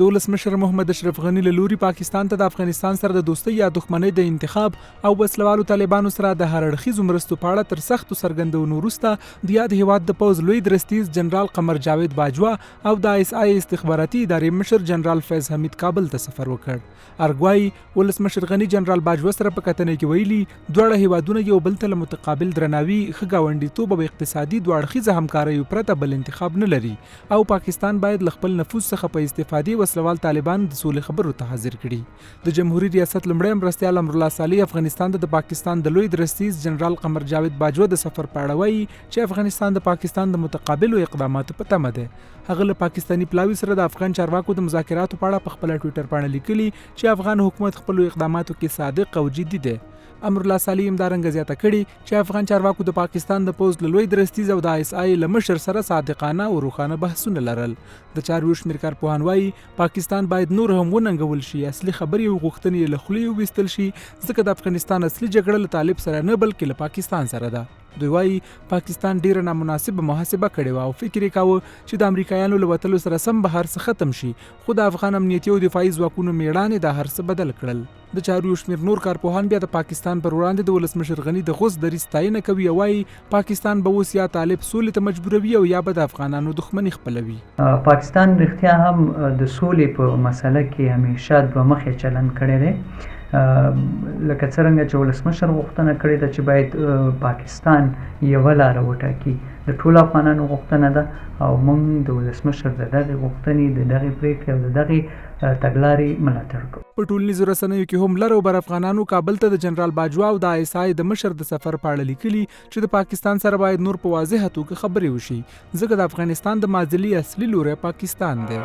د ولسمشر محمد اشرف غني له لوري پاکستان ته د افغانستان سره د دوستۍ یا دښمنۍ د انتخاب او وسلوالو طالبانو سره د هر اړخیزو مرستو په اړه تر سختو څرګندونو وروسته د یاد هیواد د پوځ لوی درستیز جنرال قمر جاوید باجوه او د آی اس آی استخباراتي ادارې مشر جنرال فیض حمید کابل ته سفر وکړ. ارګ وايي، ولسمشر غني جنرال باجوه سره په کتنه کې ویلي، دواړه هېوادونه یو بل ته له متقابل درناوي، ښه ګاونډیتوب او اقتصادي دوه اړخیزه همکاریو پرته بل انتخاب نه لري او پاکستان باید له خپل نفوذ څخه په استفادې وسلهوال طالبان د سولې خبرو ته حاضر کړي. د جمهوري ریاست لومړی مرستیال امرالله صالح افغانستان ته د پاکستان د لوی درستیز جنرال قمر جاوید باجوه د سفر په اړه وايي چې افغانستان د پاکستان د متقابلو اقداماتو په تمه دی. هغه له پاکستاني پلاوي سره د افغان چارواکو د مذاکراتو په اړه په خپله ټویټر پاڼه لیکلي چې افغان حکومت خپلو اقداماتو کې صادق او جدي دی. امرالله صالح همدارنګه زیاته کړې چې افغان چارواکو د پاکستان د پوځ له لوی درستیز او د آی اس آی له مشر سره صادقانه او روښانه بحثونه لرل. د چارو یو شمېر کارپوهان وايي، پاکستان باید نور هم وننګول شي، اصلي خبرې او غوښتنې یې له خولې وویستل شي، ځکه د افغانستان اصلي جګړه له طالب سره نه بلکې له پاکستان سره ده. دوی وايي، پاکستان ډېره نامناسبه محاسبه کړې وه او فکر یې کاوه چې د امریکایانو له وتلو سره سم به هر څه ختم شي، خو د افغان امنیتي او دفاعي ځواکونو مېړانې دا هر څه بدل کړل. د چارو یو شمېر نور کارپوهان بیا د پاکستان پر وړاندې د ولسمشر غني د غوڅ دریځ ستاینه کوي او وايي، پاکستان به اوس یا طالب سولې ته مجبوروي او یا به د افغانانو دښمني خپلوي. پاکستان رښتیا هم د سولې په مسله کې همیشه دوه مخی چلند کړی دی. لکه څرنګه چې ولسمشر غوښتنه کړې ده چې باید پاکستان یوه لاره وټاکي، د ټولو افغانانو غوښتنه ده او موږ د ولسمشر د دغې غوښتنې، د دغې پرېکړې او د دغې تګلارې ملاتړ کوو. په ټولنیزو رسنیو کې هم لر او بر افغانانو کابل ته د جنرال باجوه او د آی اس آی د مشر د سفر په اړه لیکلي چې د پاکستان سره باید نور په واضحه توګه خبرې وشي، ځکه د افغانستان د معضلې اصلي لوری پاکستان دی.